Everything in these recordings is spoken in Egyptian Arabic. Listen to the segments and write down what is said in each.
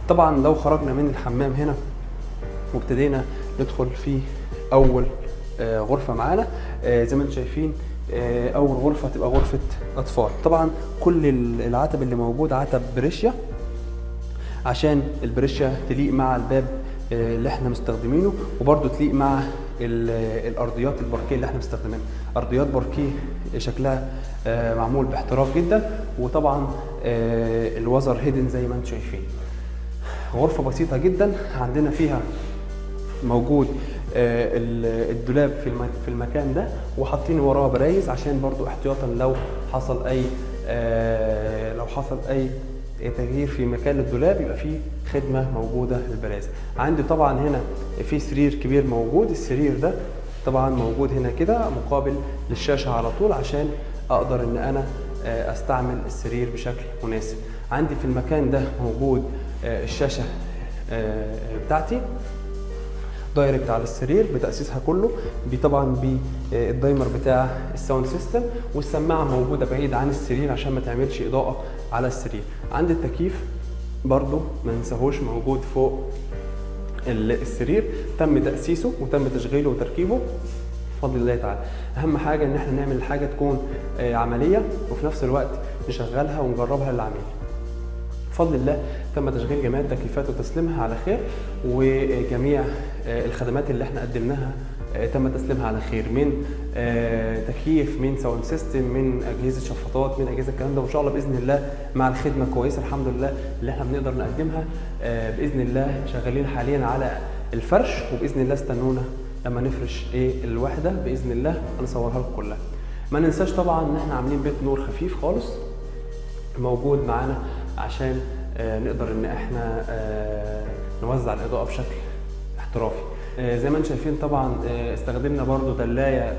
طبعا لو خرجنا من الحمام هنا وابتدينا ندخل في اول غرفة معانا، زي ما انتم شايفين، اول غرفة تبقى غرفة اطفال. طبعا كل العتب اللي موجود عتب بريشيا، عشان البريشيا تليق مع الباب اللي احنا مستخدمينه، وبرده تليق مع الارضيات الباركيه اللي احنا مستخدمينها. ارضيات باركيه شكلها معمول باحتراف جدا، وطبعا ال weather hidden زي ما انتم شايفين. غرفة بسيطة جدا، عندنا فيها موجود الدولاب في المكان ده، وحاطين وراه برايز عشان برضو احتياطا لو حصل اي تغيير في مكان الدولاب يبقى فيه خدمة موجودة للبرايز. عندي طبعا هنا في سرير كبير موجود، السرير ده طبعا موجود هنا كده مقابل للشاشه على طول، عشان اقدر ان انا استعمل السرير بشكل مناسب. عندي في المكان ده موجود الشاشة بتاعتي direct على السرير بتأسيسها كله، طبعا بال dimmer بتاع ال sound system، والسماعه موجودة بعيد عن السرير عشان ما تعملش اضاءه على السرير. عندي التكييف برضو ما ننساهوش موجود فوق السرير، تم تأسيسه وتم تشغيله وتركيبه بفضل الله تعالى. اهم حاجة ان احنا نعمل حاجة تكون عملية، وفي نفس الوقت نشغلها ونجربها للعميل. بفضل الله تم تشغيل جميع التكييفات وتسليمها على خير، وجميع الخدمات اللي احنا قدمناها تم تسليمها على خير، من تكييف، من sound system، من اجهزة شفاطات، من اجهزة الكلام ده. وان شاء الله باذن الله مع الخدمة كويسة الحمد لله اللي احنا بنقدر نقدمها، باذن الله شغالين حاليا على الفرش، وباذن الله استنونا لما نفرش ايه الوحدة باذن الله هنصورها لكم كلها. ما ننساش طبعا ان احنا عاملين بيت نور خفيف خالص موجود معانا عشان نقدر ان احنا نوزع الاضاءة بشكل احترافي. زي ما انتم شايفين طبعا، استخدمنا برضو دلايه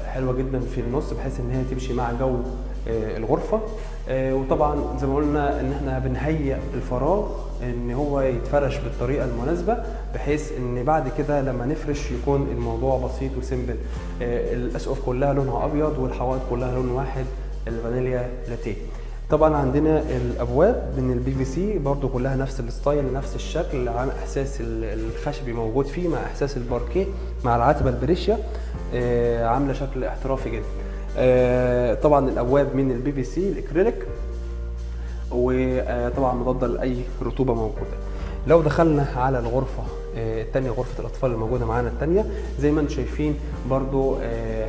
حلوة جدا في النص بحيث ان هي تمشي مع جو الغرفة. وطبعا زي ما قلنا ان احنا بنهيئ الفراغ ان هو يتفرش بالطريقة المناسبة، بحيث ان بعد كده لما نفرش يكون الموضوع بسيط و simple. الاسقف كلها لونها ابيض، والحوائط كلها لون واحد الفانيليا لاتية. طبعا عندنا الابواب من ال PVC برضو كلها نفس ال style نفس الشكل، عن احساس الخشبي موجود فيه مع احساس الباركيه مع العتبة البريشيا، عامله شكل احترافي جدا. طبعا الابواب من ال PVC الاكريليك، وطبعا مضادة لاي رطوبة موجودة. لو دخلنا على الغرفة الثانية، غرفة الاطفال الموجودة معانا الثانية، زي ما انتم شايفين برضو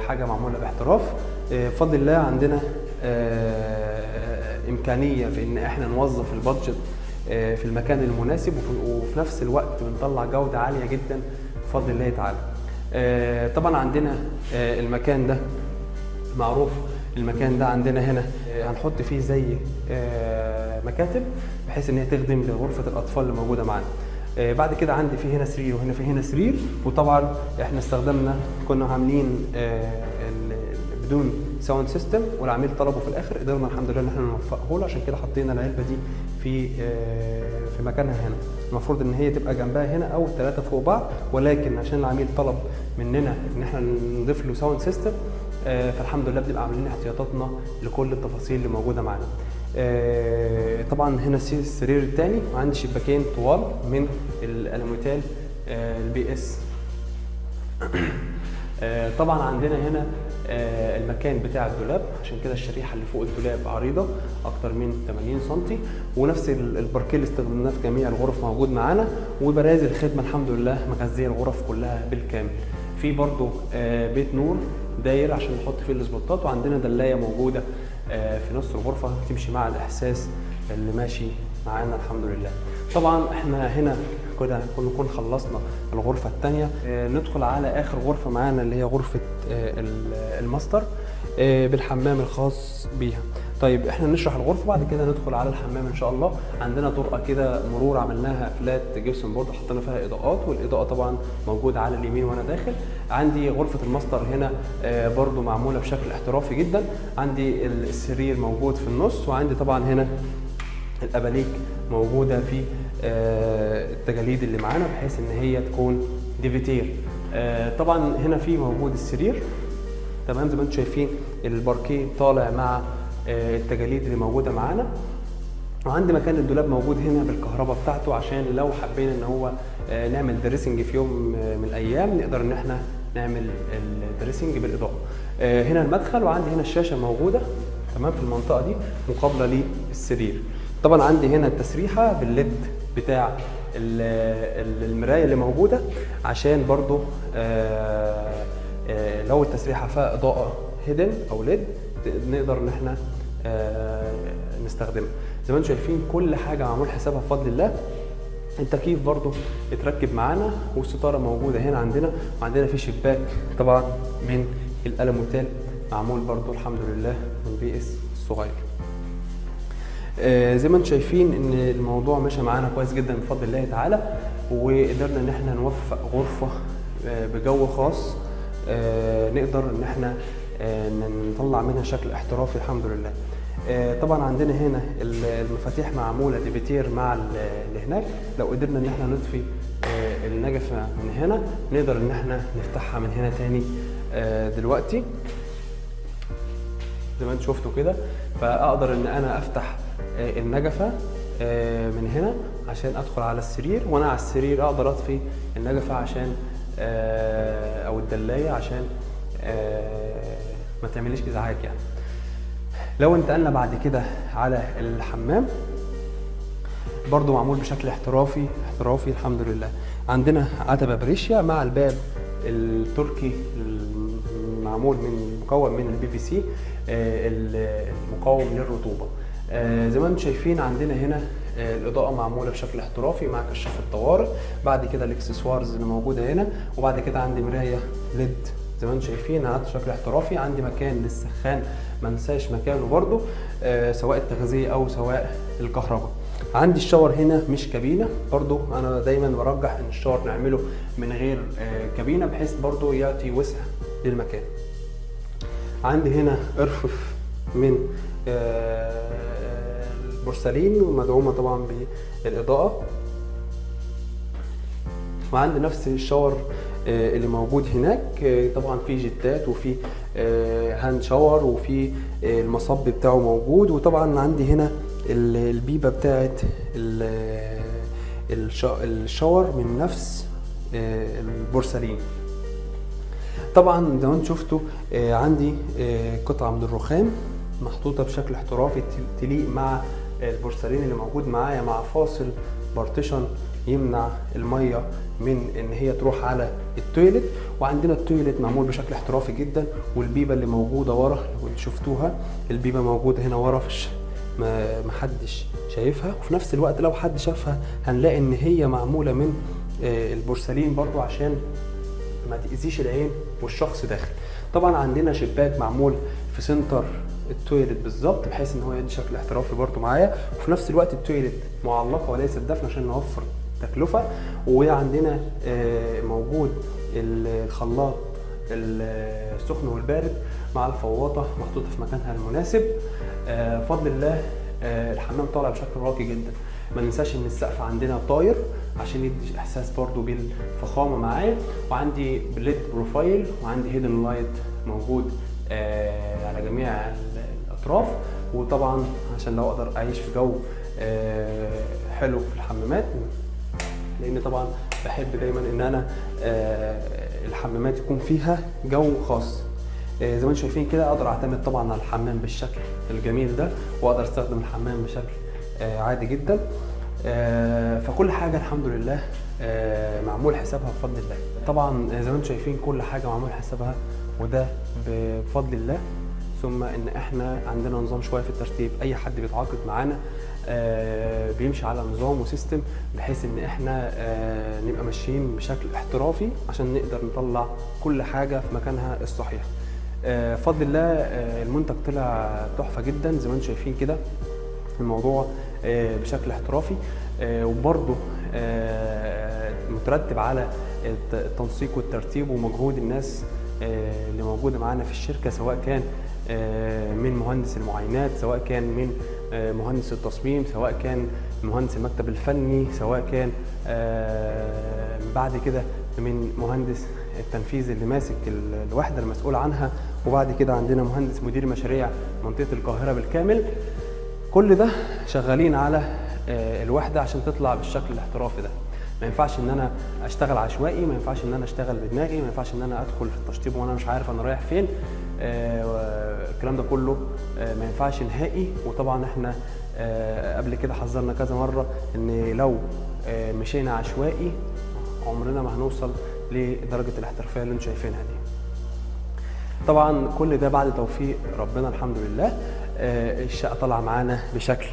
حاجة معمولة باحتراف. بفضل الله عندنا امكانية في ان احنا نوظف ال budget في المكان المناسب، وفي نفس الوقت بنطلع جوده عالية جدا بفضل الله تعالى. طبعا عندنا المكان ده معروف، المكان ده عندنا هنا هنحط فيه زي مكاتب بحيث ان هي تخدم لغرفة الاطفال اللي موجودة معانا. بعد كده عندي في هنا سرير، وهنا في هنا سرير. وطبعا احنا استخدمنا، كنا عاملين بدون sound system، والعميل طلبه في الاخر، قدرنا الحمد لله ان احنا نوفقه له، عشان كده حطينا العلبة دي في مكانها هنا. المفروض ان هي تبقى جنبها هنا او الثلاثة فوق بعض، ولكن عشان العميل طلب مننا ان احنا نضيف له sound system، فالحمد لله بنبقى عاملين احتياطاتنا لكل التفاصيل اللي موجودة معانا. طبعا هنا السرير الثاني، وعندي شباكين طوال من الالوميتال ال PS. طبعا عندنا هنا المكان بتاع الدولاب، عشان كده الشريحة اللي فوق الدولاب عريضة اكتر من 80 سم، ونفس الباركيه اللي استخدمناه في جميع الغرف موجود معانا، وبراز الخدمة الحمد لله مغذيه الغرف كلها بالكامل. في برضو بيت نور داير عشان نحط فيه السبوتات، وعندنا دلايه موجودة في نص الغرفة تمشي مع الاحساس اللي ماشي معانا الحمد لله. طبعا احنا هنا كده نكون خلصنا الغرفة الثانية، ندخل على اخر غرفة معانا اللي هي غرفة الماستر بالحمام الخاص بيها. طيب احنا نشرح الغرفة بعد كده ندخل على الحمام ان شاء الله. عندنا طرقه كده مرور عملناها flat gypsum board، حطينا فيها اضاءات، والاضاءة طبعا موجودة على اليمين وانا داخل. عندي غرفة الماستر هنا برضو معمولة بشكل احترافي جدا. عندي السرير موجود في النص، وعندي طبعا هنا الاباليك موجودة في التجاليد اللي معانا بحيث ان هي تكون ديفيتير. طبعا هنا في موجود السرير، تمام، زي ما انتم شايفين الباركيه طالع مع التجاليد اللي موجودة معانا. وعندي مكان الدولاب موجود هنا بالكهرباء بتاعته، عشان لو حبينا ان هو نعمل dressing في يوم من الايام نقدر ان احنا نعمل ال dressing بالاضاءة. هنا المدخل، وعندي هنا الشاشة موجودة تمام في المنطقة دي مقابله للسرير. طبعا عندي هنا التسريحه بال LED بتاع المراية اللي موجودة، عشان برضو لو التسريحه فيها اضاءه hidden او LED نقدر ان احنا نستخدمها. زي ما انتم شايفين كل حاجة معمول حسابها بفضل الله. التكييف برضو اتركب معانا، والستاره موجودة هنا عندنا، وعندنا في شباك طبعا من الالوميتال معمول برضو الحمد لله من بي اس الصغير. زي ما انتم شايفين ان الموضوع ماشي معانا كويس جدا بفضل الله تعالى، وقدرنا ان احنا نوفق غرفة بجو خاص نقدر ان احنا نطلع منها شكل احترافي الحمد لله. طبعا عندنا هنا المفاتيح معمولة ديفيتير مع اللي هناك، لو قدرنا ان احنا نطفي النجفه من هنا نقدر ان احنا نفتحها من هنا تاني دلوقتي زي ما انتم شفتوا كده. فاقدر ان انا افتح النجفه من هنا عشان ادخل على السرير، وانا على السرير اقدر اطفي النجفه عشان او الدلايه عشان ما تعمليش ازعاج يعني. لو انتقلنا بعد كده على الحمام برضو معمول بشكل احترافي احترافي الحمد لله. عندنا عتبة بريشيا مع الباب التركي المعمول من مكون من ال PVC المقاوم للرطوبة. زي ما انتم شايفين عندنا هنا الاضاءة معمولة بشكل احترافي مع كشاف الطوارئ، بعد كده الاكسسوارز اللي موجودة هنا، وبعد كده عندي مراية LED زي ما انتم شايفين على شكل احترافي. عندي مكان للسخان ما انساش مكانه برده، سواء التغذية او سواء الكهرباء. عندي ال shower هنا مش كابينه، برده انا دايما برجح ان ال shower نعمله من غير كابينه بحيث برده يعطي وسع للمكان. عندي هنا ارفف من البورسلين ومدعومه طبعا بالاضاءة، وعندي نفس ال shower اللي موجود هناك. طبعا في جتات وفي hand shower وفي المصب بتاعه موجود، وطبعا عندي هنا البيبه بتاعت ال shower من نفس البورسلين. طبعا زي ما انتم شفتوا عندي قطعه من الرخام محطوطة بشكل احترافي تليق مع البورسلين اللي موجود معايا، مع فاصل partition يمنع المية من ان هي تروح على ال toilet. وعندنا ال toilet معمول بشكل احترافي جدا، والبيبه اللي موجودة ورا لو انتوا شفتوها البيبه موجودة هنا ورا في ما حدش شايفها، وفي نفس الوقت لو حد شافها هنلاقي ان هي معمولة من البورسلين برضو عشان ما تأذيش العين والشخص داخل. طبعا عندنا شباك معمول في center ال toilet بالظبط بحيث ان هو يدي شكل احترافي برضو معايا، وفي نفس الوقت ال toilet معلقه وليست دفن عشان نوفر تكلفة. وعندنا موجود الخلاط السخن والبارد مع الفواطه محطوطة في مكانها المناسب. بفضل الله الحمام طالع بشكل راقي جدا. ما ننساش ان السقف عندنا طاير عشان يدي احساس برضو بالفخامه معايا. وعندي LED profile وعندي hidden light موجود على جميع الاطراف، وطبعا عشان لو اقدر اعيش في جو حلو في الحمامات، لان طبعا بحب دايما ان انا الحمامات يكون فيها جو خاص. زي ما انتم شايفين كده اقدر اعتمد طبعا على الحمام بالشكل الجميل ده، واقدر استخدم الحمام بشكل عادي جدا. فكل حاجة الحمد لله معمول حسابها بفضل الله. طبعا زي ما انتم شايفين كل حاجة معمول حسابها، وده بفضل الله، ثم ان احنا عندنا نظام شوية في الترتيب. اي حد بيتعاقد معانا بيمشي على نظام و system بحيث ان احنا نبقى ماشيين بشكل احترافي عشان نقدر نطلع كل حاجة في مكانها الصحيح. بفضل الله المنتج طلع تحفة جدا زي ما انتم شايفين كده، الموضوع بشكل احترافي، وبرده مترتب على التنسيق والترتيب ومجهود الناس اللي موجودة معانا في الشركة، سواء كان من مهندس المعاينات، سواء كان من مهندس التصميم، سواء كان مهندس المكتب الفني، سواء كان بعد كده من مهندس التنفيذ اللي ماسك الوحدة المسؤول عنها، وبعد كده عندنا مهندس مدير مشاريع منطقة القاهرة بالكامل. كل ده شغالين على الوحدة عشان تطلع بالشكل الاحترافي ده. ما ينفعش ان انا اشتغل عشوائي، ما ينفعش ان انا اشتغل بدماغي، ما ينفعش ان انا ادخل في التشطيب وانا مش عارف انا رايح فين. الكلام ده كله ما ينفعش نهائي. وطبعا احنا قبل كده حذرنا كذا مرة ان لو مشينا عشوائي عمرنا ما هنوصل لدرجة الاحترافية اللي انتم شايفينها دي. طبعا كل ده بعد توفيق ربنا الحمد لله. الشقة طالعه معانا بشكل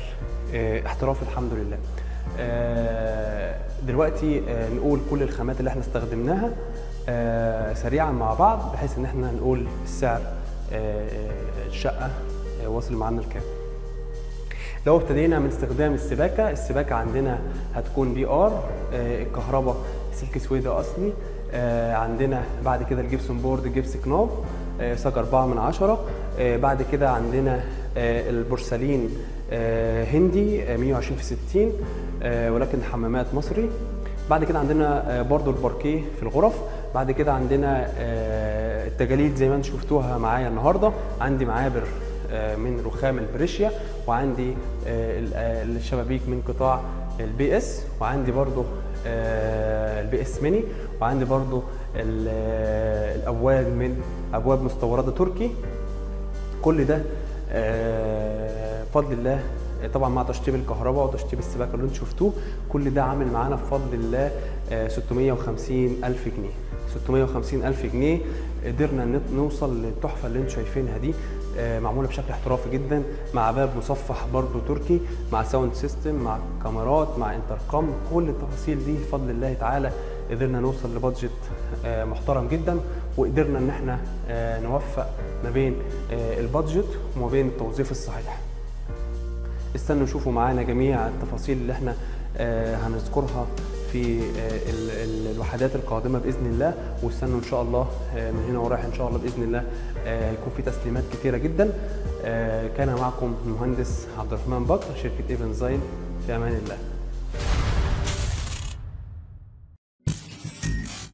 احترافي الحمد لله. دلوقتي نقول كل الخامات اللي احنا استخدمناها سريعا مع بعض، بحيث ان احنا نقول السعر الشقة واصل معانا لكام. لو ابتدينا من استخدام السباكه، السباكه عندنا هتكون PR، الكهرباء سلك سويدي اصلي، عندنا بعد كده ال gypsum board جبس كناف صاج 4/10، بعد كده عندنا البورسلين هندي 120 في 60 ولكن حمامات مصري. بعد كده عندنا برضو الباركيه في الغرف. بعد كده عندنا التجاليد زي ما انتم شفتوها معايا النهارده، عندي معابر من رخام البريشيا، وعندي الشبابيك من قطاع ال PS، وعندي برضو ال PS mini، وعندي برضو الابواب من ابواب مستورده تركي. كل ده بفضل الله طبعا مع تشطيب الكهرباء وتشطيب السباكه اللي انتم شفتوه، كل ده عامل معانا بفضل الله 650,000 جنيه. 650,000 جنيه قدرنا نوصل للتحفه اللي انتم شايفينها دي، معمولة بشكل احترافي جدا، مع باب مصفح برضو تركي، مع sound system، مع كاميرات، مع انتركم. كل التفاصيل دي بفضل الله تعالى قدرنا نوصل ل budget محترم جدا، وقدرنا ان احنا نوفق ما بين ال budget وما بين التوظيف الصحيح. استنوا شوفوا معانا جميع التفاصيل اللي احنا هنذكرها في الوحدات القادمة باذن الله، واستنوا ان شاء الله من هنا ورايح ان شاء الله باذن الله هيكون في تسليمات كثيرة جدا. كان معكم المهندس عبد الرحمن بكر، شركة ايفن ديزاين، في امان الله.